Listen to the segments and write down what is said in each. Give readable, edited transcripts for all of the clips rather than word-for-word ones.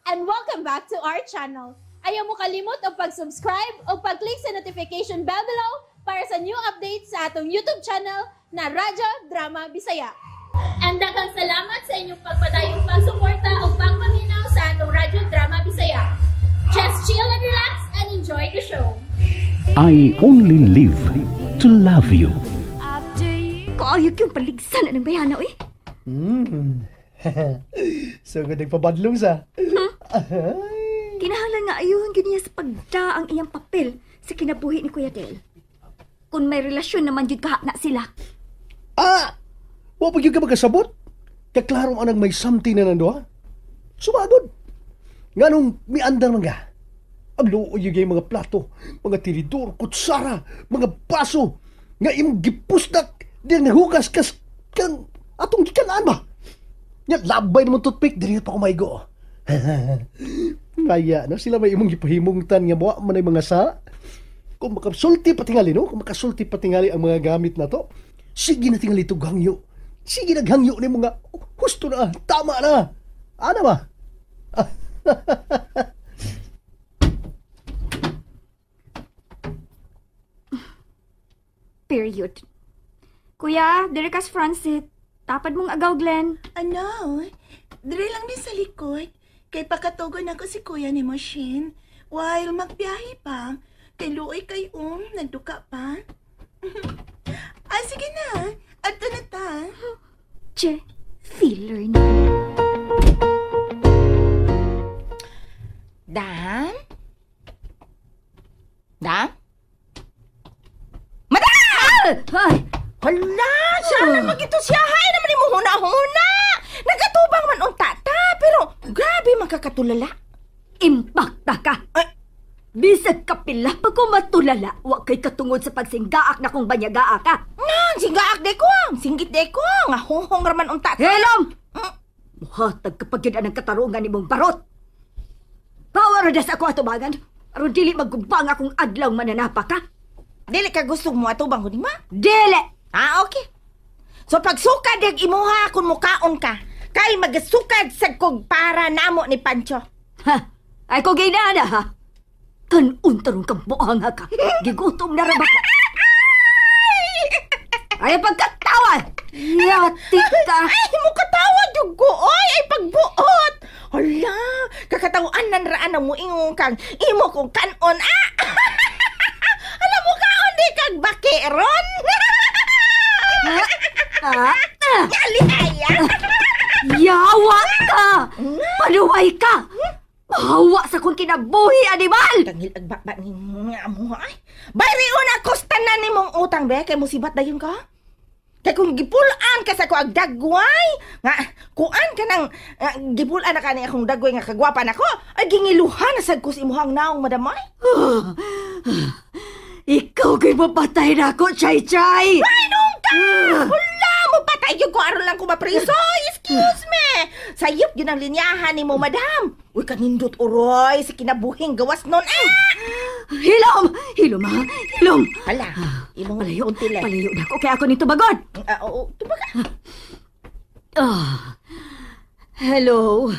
And welcome back to our channel. Ayaw mo kalimot og pag-subscribe o pag-click sa notification bell below para sa new updates sa atong YouTube channel na Radyo Drama Bisaya. And daghang salamat sa inyong pagpadayong pagsuporta o pagpaminaw sa atong Radyo Drama Bisaya. Just chill and relax and enjoy the show. I only live to love you. Kaayog yung paligsan ng bayana, uy. So, good nagpabadlong sa. Kinahanglan nga ayun gyud niya sa pagda ang iyang papel sa kinabuhi ni Kuya Del. Kung may relasyon naman gyud kaha na sila. Ah! Wa pa gyud ka magkasabot? Kaklaro anang may something na nando, ha? Sumagod. Nganong miandar man ka? Ang luoy yung mga plato, mga tiridor, kutsara, mga baso, nga imong gipusdak, di nahugas kas kang atong gikanaan ba? Nga labay naman toothpick, dili pa ko maigo. Kaya no, sila may imong gipahimungtan nga buwa man ay mga sa. Kung makasulti patingali no, kung makasulti patingali ang mga gamit na to, sige na tingali itong hangyo. Sige naghangyo ni mga husto na, tama na. Ano ba? Period. Kuya, dire kas Francit. Tapad mong agaw, Glenn. Ano? Dire lang din sa likod. Kay pakatugon ako si kuya ni Moshin. While magbiyahe pa, kay luoy kay nagduka pa. Ah, sige na. Adto na ta. Che, feeler na. Dam? Dam? Madam! Ay! Hala! Sana magito siya. Hay naman mo huna-huna. Nagatubang man unta ta, pero grabe magkakatulala. Impakta ka! Ay! Bisag kapila pa ko matulala, wa kay katungod sa pagsinggaak na kong banyagaa ka. Nga, singgaak de ko. Singgit de ko. Nga honghong raman unta ta. Helom! Muhatag kapag yun ang katarungan ni mong barot. Power na sa ako atubangan. Aron dili maggubang akong adlaw mananapa ka. Dili ka gusto mo atubang ko ni ma? Dili! Ah, okay. So pagsukad ang imuha kung mukaon ka, kay magasukad sa kog para namo ni Pancho. Ha? Ay ko ginana ha? Kanun tarong kang buang ka. Gigutom na ra ba ka? Ay pagkatawa! Yati ka! Ay, mukatawa jud ko oy, ay pagbuot. Hala, kakatawan nan raan ang muingon kang imo kong kanon ah. Alam mo kaon di kag bakeron. Yalihaya. Yawa ka! Paluway ka! Mahawa sa kong kinabuhi, animal! Tangil agbaba ni nga mo ay. Bayrion ako sa tanan ni mong utang be kay musibat dayon ka. Kay kung gipulaan ka sa ko ag dagway, nga kuan ka nang gipulaan na kani akong dagway nga kagwapa nako, ay gingiluhan na sad ko sa imuhang naong madamay. Ikaw kay mapatay na ako, Chay Chay! Ay, nung ka! Wala mo patay yung ko aron lang ko mapriso! Excuse me! Sayop yun ang linyahan ni mo, madam! Uy, kanindot uroy sa kinabuhing gawas nun. Ah! Hilom! Hilom, ha? Hilom! Hala, imong palayo, untile. Palayo na ako kaya ako nito bagon! Oo, tubaga. Hello,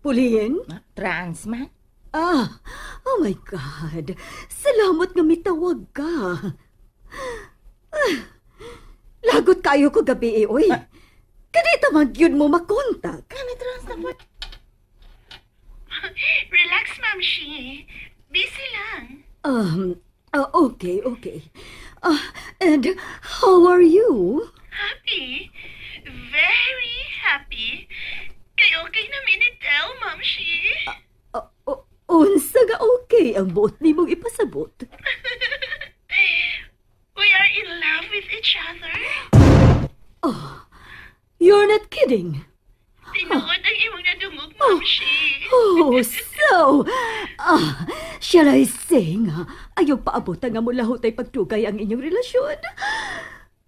Puliin? Trans man? Ah, oh my God. Salamat nga mitawag ka. Lagot kayo ko gabi eh, oy. Kanita magyud mo makontak. Kami trans na po. Relax, Ma'am Shi. Busy lang. Okay, okay. And how are you? Happy. Very happy. Kay okay na minitel, Ma'am Shi. Unsa nga okay ang buot nimong ipasabot. We are in love with each other. Oh, you're not kidding. Tinuod ang imong nadungog, Ma'am Shi. Oh, so, shall I say nga, ayaw paabutan nga mula hutay pagtugay ang inyong relasyon.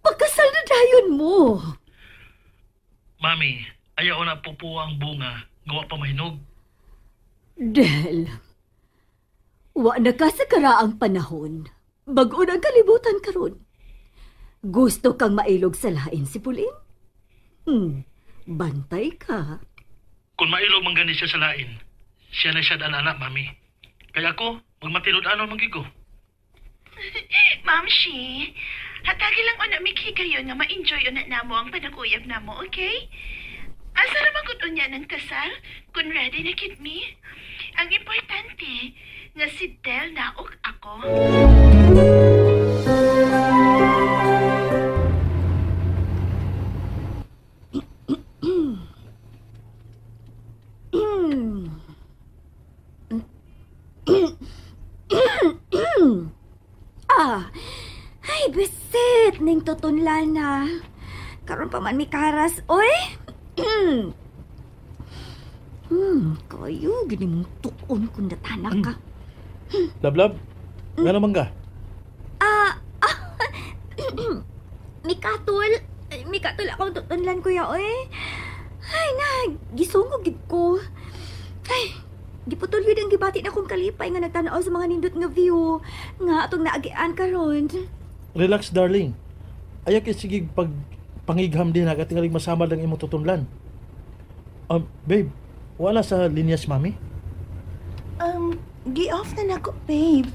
Pagkasal na dayon mo. Mami, ayaw na pupuwa ang bunga, gawa pa mahinog. Del, wa na ka sa karaang panahon. Bag-o na ang kalibutan karon. Gusto kang mailog sa lain si Pauline? Bantay ka. Kung mailog man gani siya sa lain, Siya na siya anak, mami. Kaya ako, magmatinud-anon magigo. Ma'am Shi, hatagi lang una mikhigayon nga ma-enjoy una namo ang panag-uyab namo, okay? Asa ra man gud unya ng kasal kung ready na kid mi? Ang importante nga si Del na og ako. Ah, ay, bisit ning tutunlan na. Karon pa man mi karas, oy. Kayo, gini mong tuon kung natana ka. Love, nga naman ka? Mikatol. Ay, mikatol akong tutunlan, kuya, oy. Ay, na, gisungog gid ko. Ay, giputol yun ang gibati na akong kalipay nga nagtanaw sa mga nindot nga view nga atong naagian karon. Relax, darling. Ayak sige pag pangigham din ha, katingalig masama lang imong tutunlan. Babe, wala sa linyas, mami? Gi-off na nako, babe.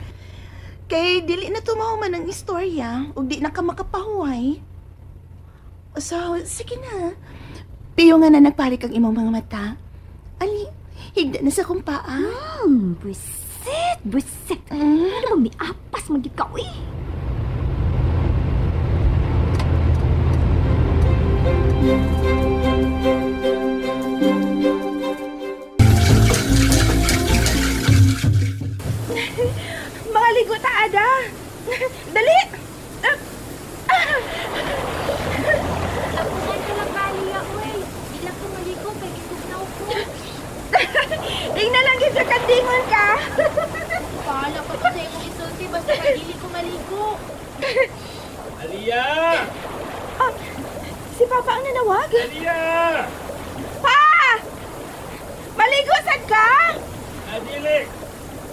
Kay dili na tumaw man ang istorya ug di na ka makapahuway. So, sige na. Piyo nga na nagparik ang imong mga mata. Ali, higda na sa kong paa. Busit, busit. Ano bang miapas man gid ka, uy? Maligo ta, Ada. Dali! Ako man ka lang kaliya, uy. Di lang ko maligo kay gitugnaw ko. Tingnan lang gid sa kandingon ka. Bahala pa ko sa imong isulti basta kay dili ko maligo. Aliyah! Ah, si Papa ang nanawag. Aliyah! Pa! Maligo sad ka? Adili!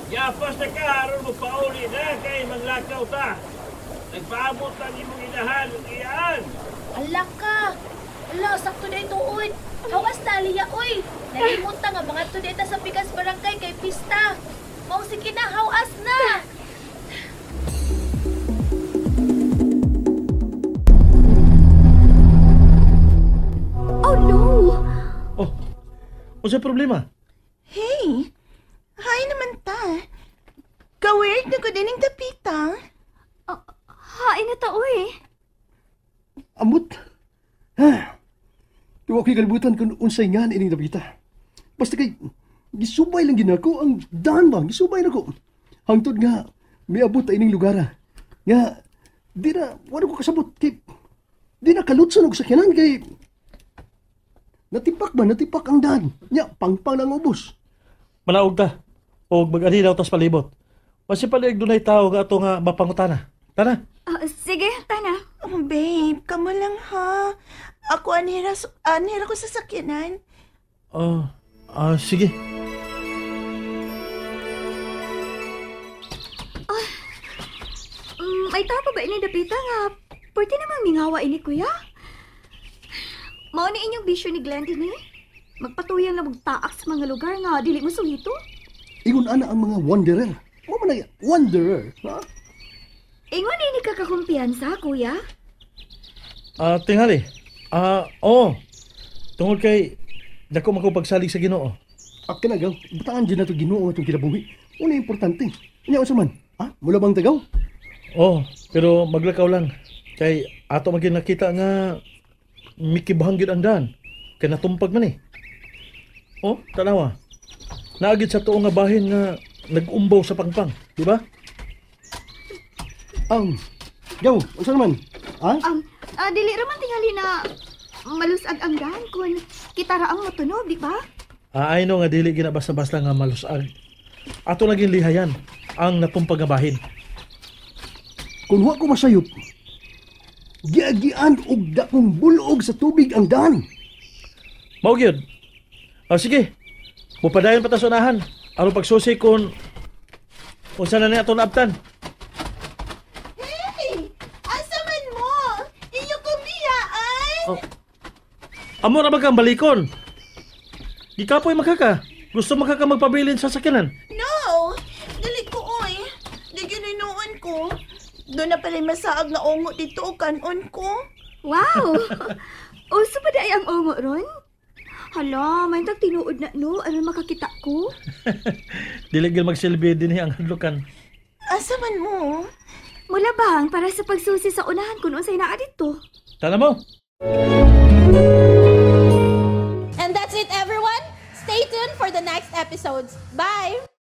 Yapas na ka, aron mo pauli na kay manglakaw ta. Nagpaabot ang imong inahan ug iyaan. Ala ka! Ala, sakto na ituod. Hawas na, Aliyah, uy. Nalimot ta nga mga tudeta sa Pikas Barangay kay pista. Mao sige na, hawas na! Oh no! Oh, unsa problema? Hey, hi naman ta. Ka-weird na ko din ang dapita. Hain na ta, uy. Amot. Ha. Tuwa ko'y kalibutan kung unsay nga ining dapita. Basta kay, gisubay lang ginako ang daan ba, gisubay na ko. Hangtod nga, miabot ta ining lugar. Nga, di na, wala ko kasabot. Kay, di na kalutsan og sakyanan kay, natipak ba, natipak ang daan. Nya, pangpang lang ubos. Manaog ta. Og mag-ali daw tas palibot. Masipaliag dunay tao nga ato nga mapangutana. Tara. Sige, tana. Oh, babe, kamo lang ha. Ako anira ko sa sakyanan. Sige. May tao pa ba ini dapita nga? Pwede namang mingawa ini, kuya. Mao ni inyong bisyo ni Glenn din eh. Magpatuyang na magtaak sa mga lugar nga dili mo sulito. Ingon ana ang mga wanderer. Mo man ay wanderer, ha? Ingon ini ka kakumpiyansa, kuya. Tingali. Oo. Tungod kay dako man ko pagsalig sa Ginoo. Akin na gaw, butangan dyan na ito Ginoo itong kinabuhi. Una importante. Unya unsa man? Ha? Mula bang tagaw? Oh, pero maglakaw lang. Kay ato maging nakita nga mikibahang gyud ang daan. Kay natumpag man eh. Oh, tanawa. Naagid sa tuong nga bahin nga nag-umbaw sa pangpang, di ba? Gaw, unsa naman? Ha? Dili ra man tingali na malusag ang daan kun kita ra ang motunob, di ba? I know nga dili gina basta-basta nga malusag. Ato naging lihayan ang natumpag nga bahin. Kung wa ko masayop, giagian og dakong bulog sa tubig ang daan. Mao gyud. Sige. Mupadayon pa ta sa unahan. Aron pagsusi kun unsa na ni ato naabtan. Hey! Asa man mo? Iyo kong biyaan! Oh. Amo ra ba kang balikon? Gikapoy makaka. Gusto mo ka magpabilin sa sakyanan? No! Dili ko, oy. Di gininuon ko. Doon na pala masaag nga ungo dito o kanon ko. Wow! Uso pa di ay ang ungo ron? Hala, may tag tinuod na no, aron makakita ko. Dili gyud magsilbi dinhi ang hadlukan. Asa man mo? Mula bang para sa pagsusi sa unahan kung unsay naa dito. Tana mo. And that's it, everyone. Stay tuned for the next episodes. Bye!